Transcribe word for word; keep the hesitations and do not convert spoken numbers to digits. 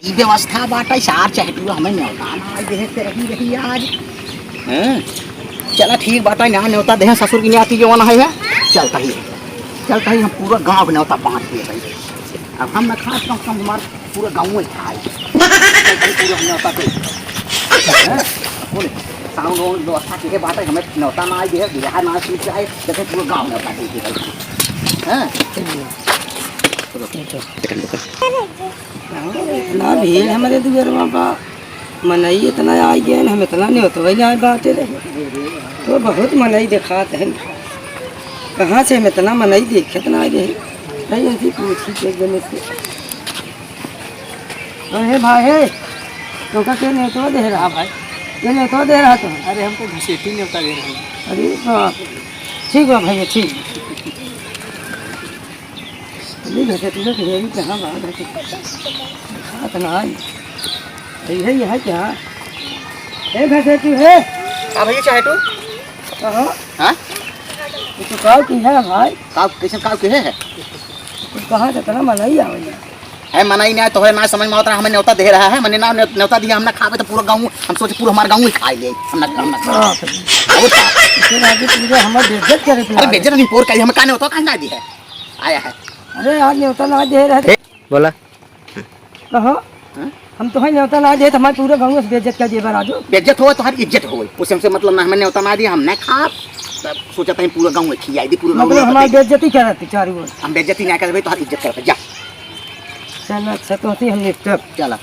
ई व्यवस्था बाटे, सार चहटुआ हमें न्योता ना आइ देहे से रही रही आज। हैं? चला ठीक बाटे, ना न्योता देहे ससुर की न्याती जवन है, है। चलता ही, चलता ही हम पूरा गाँव क न्योता बाँट दिए भाई। अब हम ना खास कम से कम हमार पूरा गाँव में खाए। चलता ही पूरा न्योता दे। हैं? बोले, साउंड वाउंड व्यवस्था के बाटे, हमें न्योता ना आइ देहे, बिहार ना आइ देहे, देखे पूरा गाँव न्योता दे दिए भाई। हैं? इतना भीड़ हमरे दुअरवा बा, मनई इतना आइ गए, हम इतना न्योतवै आए बाटे रहे। तो बहुत मनई देखात है, कहाँ से हम इतना मनई देखत ना आइ रहे। नहीं, ऐसी पूछी के एकदम इससे। अरे भाई, हे, तोका के न्योतवा दे रहा? हाँ भाई। के न्योतवा दे रहा तो? अरे, हमको घसेटी न्योता दे रहा है। अरे बाप रे। ठीक बा भैया, ठीक। अरे घसेटिया के हेरी कहाँ बा? घसेटिया दिखात ना आई। यही है क्या? ए घसेटू है? का भैया चहटू? कहाँ? हाँ? ये तो काव की है भाई? काव, कैसे काव के है? तू कहाँ से इतना मनई आवे है? है मनई ना, तोहरे ना समझ में आवत रहा, हमें न्योता दे रहा है, मने ना न्यो-, न्योता दिया, हम ना खाबे तो पूरा गाँव, हम सोचे पूरा हमार गाँव ही खाइ ले, हम ना, हम ना। बाप रे। अब का? इसे आगे पूरा हमार बेइज्जत करे पे अरे आ बेइज्जत नहीं, पोर का, हमें का न्योता काहे ना दी है? आया है। अरे यार, न्योता ना दे रहे थे। बोला। कहो। हाँ? हम तोहैं न्योता ना देत, हमार पूरा गाँव से बेइज्जत कर देबा राजू। बेइज्जत होवे, तोहार इज्जत होवे। उसे हमसे मतलब ना, हमें न्योता ना दिया, हम ना खाब। तब सोचत है पूरा गाँव में खियाई दी, पूरा गाँव मतलब में हमार बेइज्जती करत चारू ओर। हम बेइज्जती ना करबे, तोहार इज्जत करबे, जा। चल अच्छा, तो हम निपटब। चला।